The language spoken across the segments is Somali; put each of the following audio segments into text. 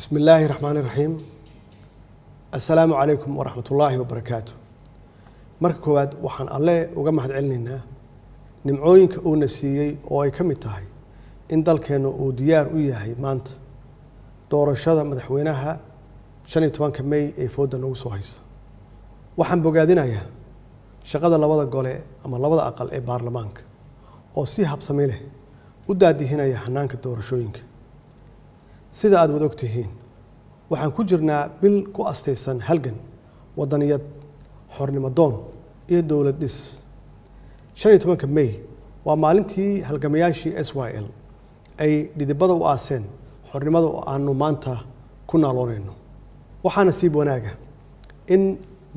Bismi illaahi raxmaani raxiim. Assalaamu calaykum waraxmatullaahi wabarakaatu. Marka koowaad, waxaan Alle uga mahad celinaynaa nimcooyinka uuna siiyey, oo ay ka mid tahay in dalkeennu uu diyaar u yahay maanta doorashada madaxweynaha 15-ka May ee foodda nagu soo haysa. Waxaan bogaadinayaa shaqada labada gole ama labada aqal ee baarlamaanka oo si habsami leh u daadihinaya hanaanka doorashooyinka. Sida aad wada ogtihiin, waxaan ku jirnaa bil ku astaysan halgan wadaniyad, xornimo doon iyo dowlad dhis. 15-ka May waa maalintii halgamayaashii SYL ay dhidibada u aaseen xornimada oo aanu maanta ku naaloonayno. Waxaa nasiib wanaaga in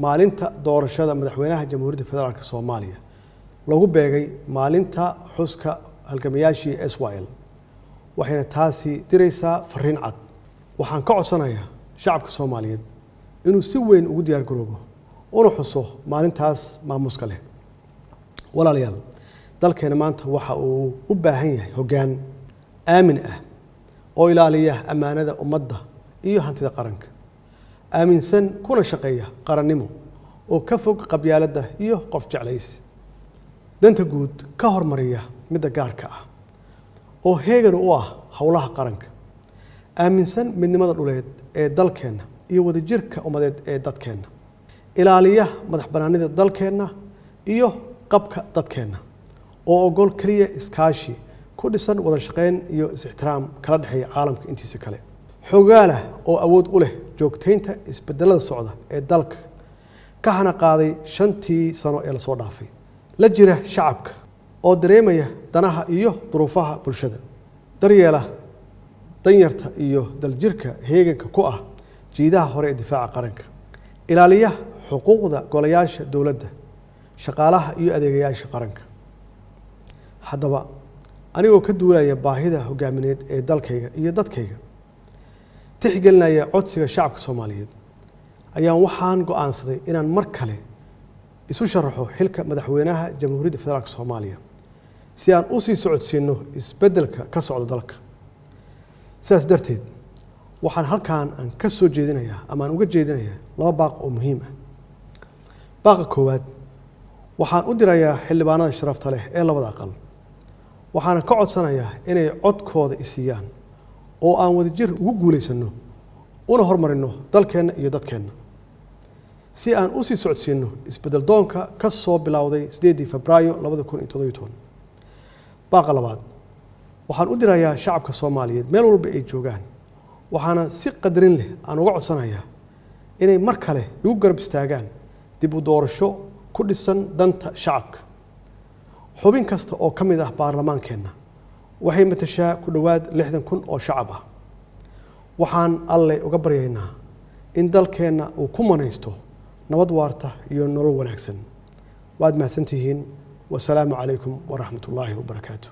maalinta doorashada madaxweynaha Jamhuuriyadda Federaalka Soomaaliya lagu beegay maalinta xuska halgamayaashii SYL, waxayna taasi diraysaa fariin cad. Waxaan ka codsanayaa shacabka Soomaaliyeed inuu si weyn ugu diyaar garoobo una xuso maalintaas maamuuska leh. Walaalayaal, dalkeena maanta waxa uu u baahan yahay hoggaan aamin ah oo ilaaliya ammaanada ummadda iyo hantida qaranka, aaminsan kuna shaqeeya qarannimo, oo ka fog qabyaaladda iyo qof jeclaysi, danta guud ka hormariya midda gaarka ah, oo heegan u ah howlaha qaranka, aaminsan midnimada dhuleed ee dalkeenna iyo wadajirka ummadeed ee dadkeenna, ilaaliya madax bannaanida dalkeenna iyo qabka dadkeenna, oo ogol keliya iskaashi ku dhisan wada shaqeyn iyo is-ixtiraam kala dhexeeya caalamka intiisa kale, xogaalah oo awood u leh joogtaynta isbedelada socda ee dalka ka hana qaaday 5-tii sano ee lasoo dhaafay, la jira shacabka oo dareemaya danaha iyo duruufaha bulshada, daryeela danyarta iyo daljirka, heeganka ku ah jiidaha hore ee difaaca qaranka, ilaaliya xuquuqda golayaasha dowladda, shaqaalaha iyo adeegayaasha qaranka. Haddaba, anigoo ka duulaya baahida hogaamineed ee dalkayga iyo dadkayga, tixgelinaya codsiga shacabka Soomaaliyeed, ayaan waxaan go'aansaday inaan mar kale isu sharaxo xilka madaxweynaha Jamhuuriyadda Federaalka Soomaaliya si aan u sii socodsiino isbeddelka ka socda dalka. Sidaas darteed, waxaan halkan aan ka soo jeedinayaa ama aan uga jeedinayaa laba baaq oo muhiim ah. Baaqa koowaad waxaan u dirayaa xildhibaanada sharafta leh ee labada aqal, waxaana ka codsanayaa inay codkooda isiiyaan oo aan wadajir ugu guulaysanno una hormarino dalkeenna iyo dadkeenna, si aan u sii socodsiino isbeddel doonka ka soo bilowday 8-dii Febraayo 2017. Baaqa labaad waxaan u dirayaa shacabka Soomaaliyeed meel walba ay joogaan, waxaana si qadarin leh aan uga codsanayaa inay mar kale igu garab istaagaan dib u doorasho ku dhisan danta shacabka. Xubin kasta oo ka mid ah baarlamaankeenna waxay matashaa ku dhowaad 60,000 oo shacab ah. Waxaan Alle uga baryaynaa in dalkeenna uu ku manaysto nabad waarta iyo nolol wanaagsan. Waad mahadsantihiin. Wasalaamu calaykum waraxmatullaahi wabarakaatu.